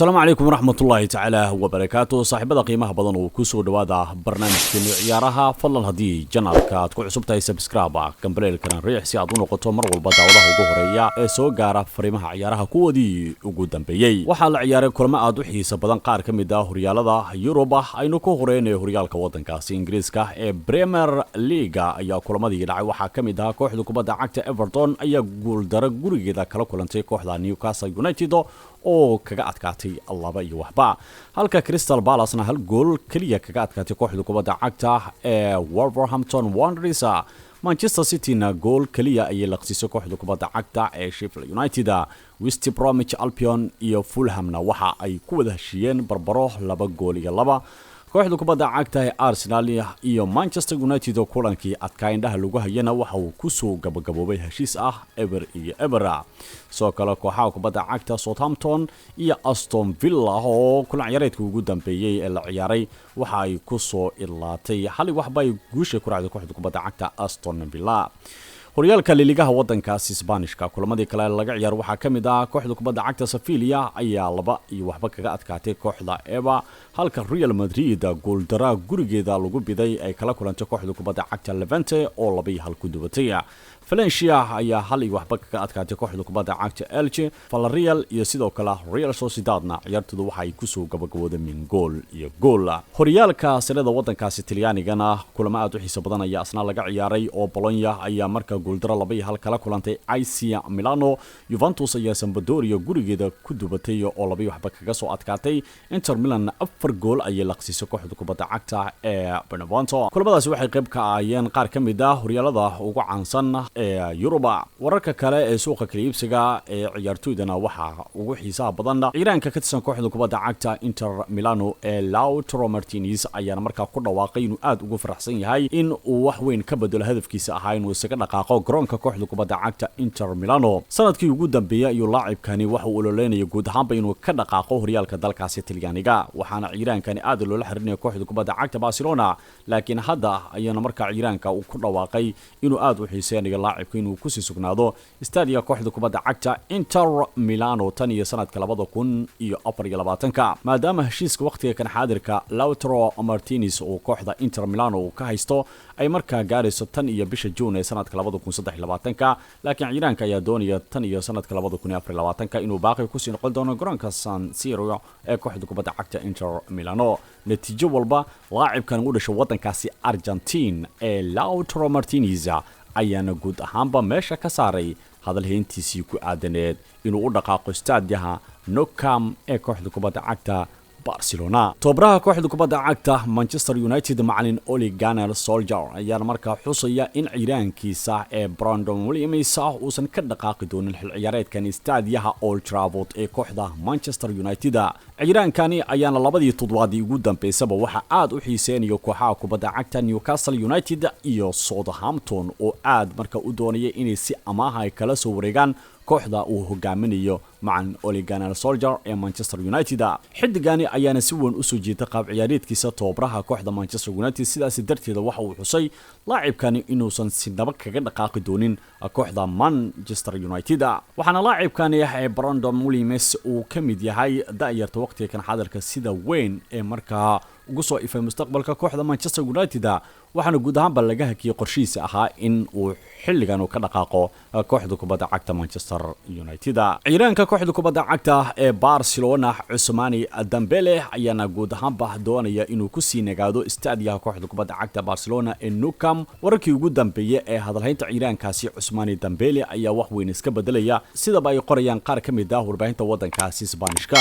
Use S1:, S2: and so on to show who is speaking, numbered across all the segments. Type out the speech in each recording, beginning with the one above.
S1: Asalaamu calaykum waraxmatullaahi tacaala wabarakaatu. Saaxiibada qiimaha badan oo kusoo dhawaada barnaamijkeenu ciyaaraha. Fadlan, haddii channelka aad ku cusub tahay, subscribe, gambaleelkana riix si aad u noqoto mar walba daawadaha ugu horeeya ee soo gaara fariimaha ciyaaraha kuwoodii ugu dambeeyey. Waxaa la ciyaaray kulamo aad u xiisa badan qaar ka mid ah horyaalada Yurub. Aynu ku horeynayo horyaalka wadankaasi Ingiriiska ee Premier League-ga ayaa kulamadii dhacay waxaa ka mid ahaa kooxda kubadda cagta Everton ayaa guuldaro gurigeeda kala kulantay kooxda Newcastle United oo kaga adkaatay 2-0, halka Crystal Palacena hal gool keliya kaga adkaatay kooxda kubadda cagta ee Wolverhampton Wanderers. Manchester Cityna gool keliya ayay laqsiisay kooxda kubadda cagta ee Sheffield United. West Bromwich Albion iyo Fulhamna waxa ay ku wada heshiiyeen barbaro 2 gool iyo 2. Kooxda kubadda cagta ee Arsenal iyo Manchester United oo kulankii adkaa indhaha lagu hayana waxa uu kusoo gabagaboobay heshiis ah 0-0. Sidoo kale, kooxaha kubadda cagta Southampton iyo Aston Villa oo kulan ciyaareedka ugu dambeeyey ee la ciyaaray waxa ay kusoo idlaatay 1-0 ay guusha ku raacday kooxda kubadda cagta Aston Villa. Horyaalka La Ligaha wadankaasi Sbaanishka kulamadii kale laga ciyaar waxaa ka mid ah kooxda kubadda cagta Sevilla ayaa 2-0 kaga adkaatay kooxda Eibar, halka Real Madrid guuldara gurigeeda lagu biday ay kala kulantay kooxda kubadda cagta Levante oo 2-1 ku dubatay. Valencia ayaa 1-0 kaga adkaatay kooxda kubadda cagta Elche. Villarreal iyo sidoo kale Real Sociedadna ciyaartoodu waxa ay kusoo gabagabooday min 1-1. Horyaalka Serie A-da wadankaasi Talyaanigana kulamo aad u xiiso badan ayaa asna laga ciyaaray, oo Bologna ayaa marka guuldaro 2-1 kala kulantay AC Milano. Juventus ayaa Sampdoria gurigeeda ku dubatay oo 2-0 kaga soo adkaatay. Inter Milan afar gool ayay laqsiisay kooxda kubadda cagta ee Benevento. Kulamadaasi waxay qayb ka ahaayeen qaar ka mid ah horyaalada ugu caansan ee Yuruba. Wararka kale ee suuqa kala iibsiga ee ciyaartoydana waxaa ugu xiisaha badan ciiraanka ka tirsan kooxda kubadda cagta Inter Milano ee Lautaro Martinez ayaana markaa ku dhawaaqay inuu aad ugu faraxsan yahay in uu wax weyn ka bedelo hadafkiisa ahaa inuu isaga dhaqaaqo garoonka kooxda kubadda cagta Inter Milano. Sanadkii ugu dambeeyey ayuu laacibkani waxa uu ololeynaya guud ahaanba inuu ka dhaqaaqo horyaalka dalkaasi Talyaaniga, waxaana ciiraankani aad loola xirinaya kooxda kubadda cagta Barcelona. Laakiin hadda ayaana markaa ciiraanka uu ku dhawaaqay inuu aad u xiiseynayo laacibka inuu kusii sugnaado stadia kooxda kubadda cagta Inter Milano tan iyo sanadka 2024-ka, maadaama heshiiska wakhtiga kan xaadirka Lautaro Martinez uu kooxda Inter Milano uu ka haysto ay markaa gaarayso tan iyo bisha Juun ee sanadka 2023-ka. Laakiin ciiraanka ayaa doonaya tan iyo sanadka 2024-ka inuu baaqi kusii noqon doono garoonka San Siro ee kooxda kubadda cagta Inter Milano. Natiijo walba, laacibkan u dhashay waddankaasi Argentine ee Lautaro Martinez ayaana guud ahaanba meesha ka saaray hadalhayntiisii ku aadaneed inuu u dhaqaaqo staadiyaha Nou Camp ee kooxda kubadda cagta Barcelona. Tababaraha kooxda kubadda cagta Manchester United, macalin Ole Gunnar Solskjaer, ayaana markaa xusaya in ciiraankiisa ee Brandon Williams uusan ka dhaqaaqi doonin xil ciyaareedkan staadiyaha Old Trafford ee kooxda Manchester United. Ciiraankani ayaana labadii toddobaadii ugu dambeysaba waxaa aad u xiiseynaya kooxaha kubadda cagta Newcastle United iyo Southampton oo aad marka u doonaya inay si amaaha ay kala soo wareegaan kooxda uu hogaaminayo macalin Ole Gunnar Solskjaer ee Manchester United. Xidigani ayaana si weyn usoo jiitay qaab ciyaareedkiisa tababaraha kooxda Manchester United. Sidaas darteeda waxa uu xusay laacibkani inuusan sinaba kaga dhaqaaqi doonin kooxda Manchester United, waxaana laacibkani ee Brandon Williams uu ka mid yahay da'yarta waqtiga kan xadarka sida weyn ee markaa ugu soo ifay mustaqbalka kooxda Manchester United, waxaana guud ahaanba laga hakiyey qorshihiisa ahaa in uu xilligan uu ka dhaqaaqo kooxda kubadda cagta Manchester United. Ciiraanka kooxda kubadda cagta ee Barcelona, Ousmane Dembele, ayaana guud ahaanba doonaya inuu kusii nagaado staadiyaha kooxda kubadda cagta Barcelona ee Nou Camp. Wararkii ugu dambeeyey ee hadalhaynta ciiraankaasi Ousmane Dembele ayaa wax weyn iska bedelaya, sidaba ay qorayaan qaar ka mid ah warbaahinta waddankaasi Sbaanishka.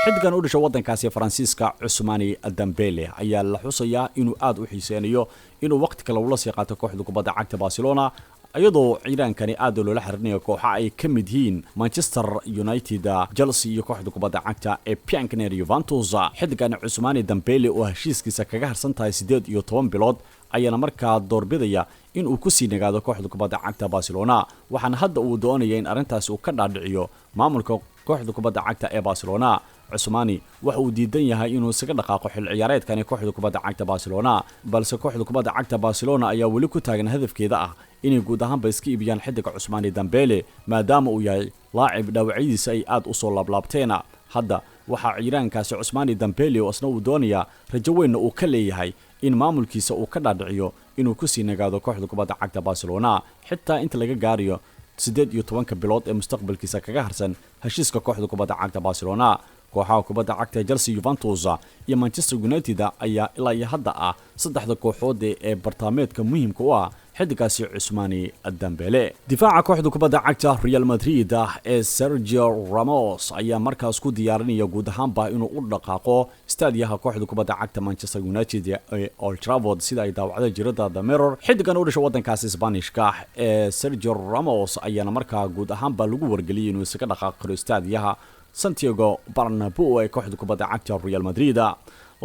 S1: Xidigan u dhashay waddankaasi Faransiiska, Ousmane Dembele, ayaa la xusayaa inuu aad u xiiseynayo inuu waqti kale ula sii qaato kooxda kubadda cagta Barcelona, iyadoo ciiraankani aad loola xiriirinayo kooxa ay ka mid yihiin Manchester United, Chelsea iyo kooxda kubadda cagta ee Bianconeri Juventus. Xidigan Ousmane Dembele oo heshiiskiisa kaga harsan tahay 18 bilood ayaana markaa doorbidaya in uu kusii nagaado kooxda kubadda cagta Barcelona, waxaana hadda uu doonaya in arrintaasi uu ka dhaadhiciyo maamulka kooxda kubadda cagta ee Barcelona. Ousmane waxa uu diidan yahay inuu isaga dhaqaaqo xil ciyaareedkani kooxda kubadda cagta Barcelona, balse kooxda kubadda cagta Barcelona ayaa weli ku taagan hadafkeeda ah inay guud ahaanba iska iibiyaan xidiga Ousmane Dembele, maadaama uu yahay laacib dhaawacyadiisa ay aad u soo laablaabteena hadda. Waxaa ciiraankaasi Cusmaani Dambeli oo isna uu doonayaa, rajo weynna uu ka leeyahay in maamulkiisa uu ka dhaadhiciyo inuu kusii nagaado kooxda kubadda cagta Barcelona, xitaa inta laga gaarayo 18-ka bilood ee mustaqbalkiisa kaga harsan heshiiska kooxda kubadda cagta Barcelona. Kooxaha kubadda cagta Chelsea, Juventus iyo Manchester United ayaa ilaa iyo hadda ah saddexda kooxood ee bartaameedka muhiimka u ah xidigaasi Cusmaani Dambele. Difaaca kooxda kubadda cagta Real Madrid ee Sergio Ramos ayaa markaas ku diyaarinaya guud ahaanba inuu u dhaqaaqo staadiyaha kooxda kubadda cagta Manchester United ee Old Trafford, sida ay daawacday jirada The Mirror. Xidigan u dhashay waddankaasi Isbaanishka ee Sergio Ramos ayaana markaa guud ahaanba lagu wargeliyay inuu isaga dhaqaaqi karo staadiyaha Santiago Bernabeu ee kooxda kubadda cagta Real Madrid.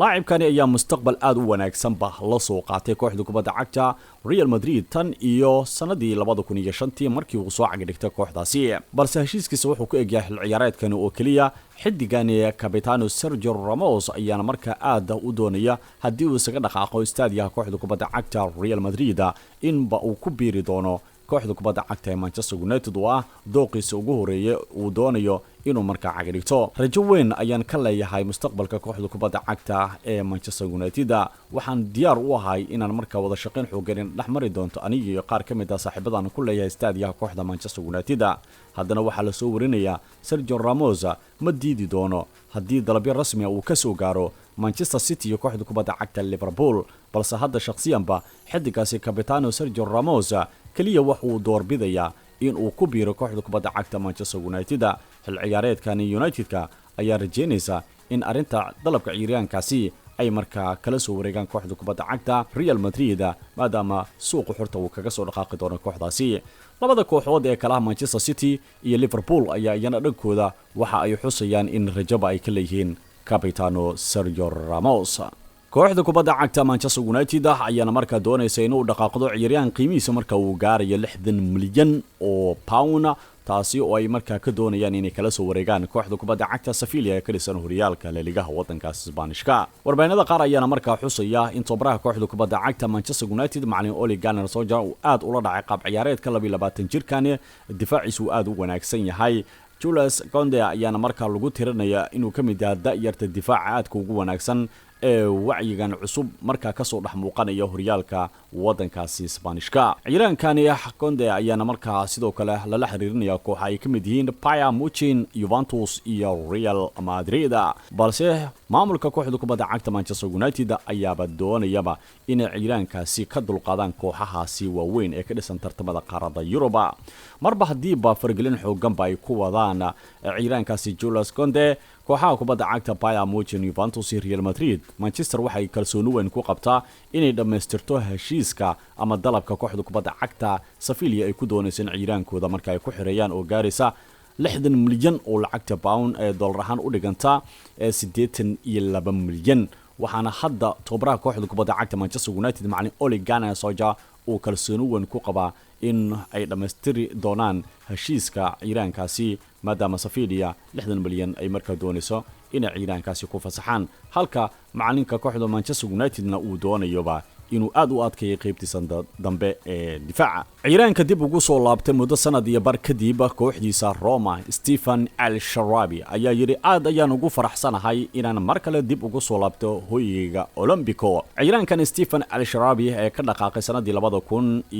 S1: Laacibkani ayaa mustaqbal aada u wanaagsanba la soo qaatay kooxda kubadda cagta Real Madrid tan iyo sanadii 2005-tii markii uu soo cagdhigtay kooxdaasi, balse heshiiskiisa wuxuu ku egyahay xil ciyaareedkani oo keliya. Xidigani Capitano Sergio Ramos ayaana markaa aada u doonaya haddii uu isaga dhaqaaqo istaadiyaha kooxda kubadda cagta Real Madrid inba uu ku biiri doono kooxda kubadda cagta ee Manchester United, oo ah dooqiisa ugu horeeya uu doonayo inuu markaa cagdhigto. Rajo weyn ayaan ka leeyahay mustaqbalka kooxda kubadda cagta ee Manchester United. Waxaan diyaar u ahay inaan markaa wada shaqayn xoogan dhex mari doonto aniga iyo qaar ka mid ah saaxiibadan ku leeyahay staadiyaha kooxda Manchester United. Haddana waxaa lasoo warinayaa Sergio Ramos ma diidi doono haddii dalabyo rasmi ah uu ka soo gaaro Manchester City iyo kooxda kubadda cagta Liverpool, balse hadda shakhsiyanba xidigaasi Capitano Sergio Ramos keliya wuxuu doorbidayaa in uu ku biiro kooxda kubadda cagta Manchester United. Xil ciyaareedkani United-ka ayaa rajeynaysa in arrinta dalabka ciyaaryahankaasi ay markaa kala soo wareegaan kooxda kubadda cagta Real Madrid, maadaama suuqa xurta uu kaga soo dhaqaaqi doono kooxdaasi. Labada kooxood ee kalaha Manchester City iyo Liverpool ayaa iyana dhankooda waxa ay xusayaan in rajaba ay ka leeyihiin Capitano Sergio Ramos. Kooxda kubadda cagta Manchester United ayaana markaa doonaysa inuu dhaqaaqdo ciyaaryahan qiimihiisa marka uu gaarayo 60 milyan oo pound, taasi oo ay markaa ka doonayaan inay kala soo wareegaan kooxda kubadda cagta Sevilla ee ka dhisan horyaalka laligaha waddankaas Isbaanishka. Warbaahinada qaar ayaana markaa xusaya in tababaraha kooxda kubadda cagta Manchester United, macalin Ole Gunnar Solskjaer, uu aad ula dhacay qaab ciyaareedka 22 jirkan, difaaciisu uu aad u wanaagsan yahay. Jules Kounde ayaana markaa lagu tirinaya inuu ka mid yahay da'yarta difaaca aadka ugu wanaagsan ee wacyigan cusub markaa kasoo dhex muuqanaya horyaalka waddankaasi Isbaanishka. Ciiraankani Kounde ayaana markaa sidoo kale lala xiriirinaya kooxa ay ka mid yihiin Bayern Munich, Juventus iyo Real Madrid, balse maamulka kooxda kubadda cagta Manchester United ayaaba doonayaba inay ciiraankaasi ka dulqaadaan kooxahaasi waaweyn ee ka dhisan tartamada qaaradda Yuruba, marba haddiiba faragelin xooganba ay ku wadaan ciiraankaasi Jules Kounde kooxaha kubadda cagta Bayern Munich, Juventus iyo Real Madrid. Manchester waxay kalsooni weyn ku qabtaa inay dhammaystirto heshiiska ama dalabka kooxda kubadda cagta Sevilla ay ku doonayso in ciiraankooda marka ay ku xireeyaan, oo gaaraysa 60 milyan oo lacagta pound ee dollar ahaan u dhiganta ee 82 milyan. Waxaana hadda tababaraha kooxda kubadda cagta Manchester United, macalin Ole Gunnar Solskjaer, uu kalsooni weyn ku qabaa in ay dhammaystiri doonaan heshiiska ciiraankaasi, maadaama Sevilla 60 milyan ay markaa doonayso inay ciiraankaasi ku fasaxaan, halka macalinka kooxda Manchester Unitedna uu doonayoba inuu aad u adkeeyay qaybtiisa dambe ee difaaca. Ciiraanka dib ugu soo laabtay muddo sanad iyo bar kadib kooxdiisa Roma, Stephen El Shaarawy, ayaa yidhi: "Aad ayaan ugu faraxsanahay inaan mar kale dib ugu soo laabto hoyga Olombico." Ciiraankan Stephen El Shaarawy ee ka dhaqaaqay sanadii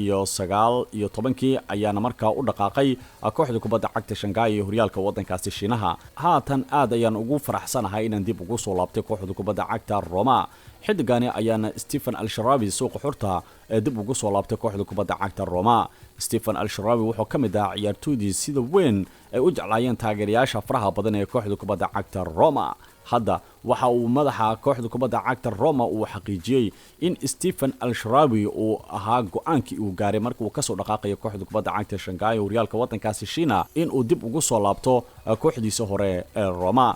S1: 2019-kii ayaana markaa u dhaqaaqay kooxda kubadda cagta Shanghai ee horyaalka waddankaasi Shiinaha. "Haatan aad ayaan ugu faraxsanahay inaan dib ugu soo laabtay kooxda kubadda cagta Roma." Xidigani ayaana Stephen El Shaarawy suuqa xurta ee dib ugu soo laabtay kooxda kubadda cagta Roma. Stephen El Shaarawy wuxuu ka mid ahaa ciyaartoydii sida weyn ay u jeclaayeen taageerayaasha faraha badan ee kooxda kubadda cagta Roma. Hadda waxa uu madaxa kooxda kubadda cagta Roma uu xaqiijiyey in Stephen El Shaarawy uu ahaa go-aankii uu gaaray marka uu kasoo dhaqaaqayo kooxda kubadda cagta Shanghai, horyaalka waddankaasi Shiina, in uu dib ugu soo laabto kooxdiisa hore ee Roma.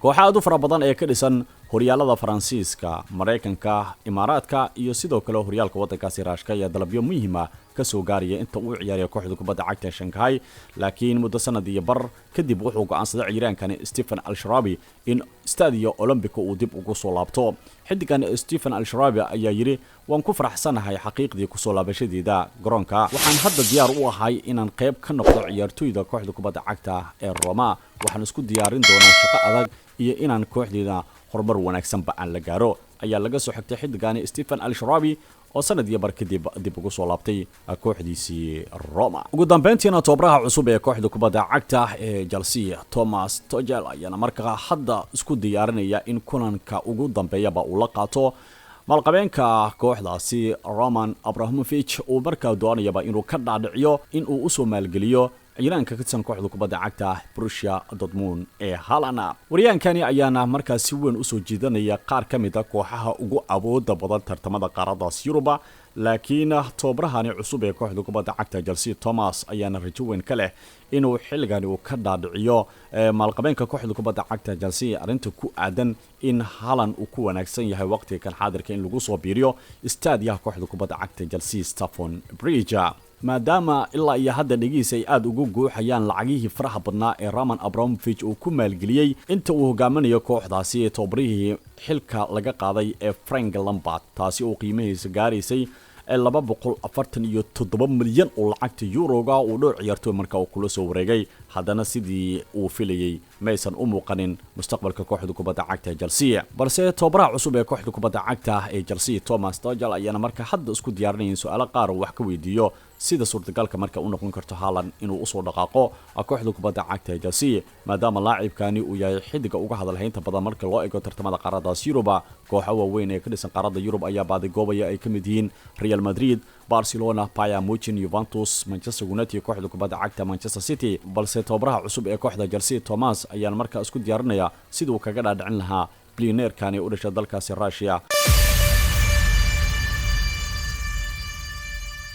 S1: Kooxa aad u fara badan ee ka dhisan horyaalka waddankaasi Talyaaniga ayaa markaa doonaya Horyaalada Faransiiska, Maraykanka, Imaaraadka iyo sidoo kale horyaalka waddankaasi Raashka ayaa dalabyo muhiima ka soo gaaraya inta uu ciyaaraya kooxda kubadda cagta Shanghai. Laakiin muddo sanad iyo bar kadib wuxuu go'aansaday ciiraankani Stephen Al-Sharabi in Stadio Olympico uu dib ugu soo laabto. Xiddigan Stephen Al-Sharabi ayaa yidhi: "Waan ku faraxsanahay xaqiiqdii kusoo laabashadeeda garoonka. Waxaan hadda diyaar u ahay inaan qayb ka noqdo ciyaartoyda kooxda kubadda cagta ee Roma. Waxaan isku diyaarin doonaa shaqo adag iyo inaan kooxdeeda horumar wanaagsanba aan la gaaro," ayaa laga soo xigtay xiddigani Stephen Al-Sharabi oo sanad iyo bar kadib dib ugu soo laabtay kooxdiisii Roma. Ugu dambeyntiina, toobaraha cusub ee kooxda kubadda cagta ee Chelsea, Thomas Tuchel, ayaana markaa hadda isku diyaarinaya in kulanka ugu dambeeyaba uu la qaato maalqabeenka kooxdaasi Roman Abrahamovich, uu markaa doonayaba inuu ka dhaadhiciyo in uu usoo maalgeliyo ciiraanka ka tirsan kooxda kubadda cagta Borussia Dortmund ee Haaland. Waryaankani ayaana markaas si weyn usoo jiidanaya qaar ka mid a kooxaha ugu awooda badan tartamada qaaradaas Yuruba. Laakiin tobabarahani cusub ee kooxda kubadda cagta Chelsea, Thomas, ayaana rajo weyn ka leh inuu xilligani uu ka dhaadhiciyo maalqabeenka kooxda kubadda cagta Chelsea arrinta ku aadan in Haaland uu ku wanaagsan yahay waqtiga kan xaadirka in lagu soo biiriyo istaadiyaha kooxda kubadda cagta Chelsea, Stamford Bridge, maadaama ilaa iyo hadda dhegihiisa ay aada ugu guuxayaan lacagihii faraha badnaa ee Roman Abramovich uu ku maalgeliyey inta uu hogaaminayo kooxdaasi ee tobabarihii xilka laga qaaday ee Frank Lampard, taasi oo qiimahiisa gaaraysay 247 milyan oo lacagta yuroga uu dhowr ciyaartooy marka uu kula soo wareegay. Haddana sidii uu filayey maysan u muuqanin mustaqbalka kooxda kubadda cagta ee Chelsea. Balse tobabaraha cusub ee kooxda kubadda cagta ee Chelsea, Thomas Tuchel, ayaana marka hadda isku diyaarinaya su-aalo qaar uu wax ka weydiiyo sida suurtagalka marka u noqon karto Haaland inuu usoo dhaqaaqo kooxda kubadda cagta ee Chelsea, maadaama laacibkani uu yahay xidiga uga hadalhaynta badan marka loo eego tartamada qaaradaas Yuruba. Kooxo waaweyn ee ka dhisan qaaradda Yurub ayaa baadigoobaya, ay ka mid yihiin Real Madrid, Barcelona, Bayern Munich, Juventus, Manchester United, kooxda kubadda cagta Manchester City. Balse tababaraha cusub ee kooxda Chelsea, Thomas, ayaana markaa isku diyaarinaya sidii uu kaga dhaadhicin lahaa bilyaneerkani u dhashay dalkaasi Russia.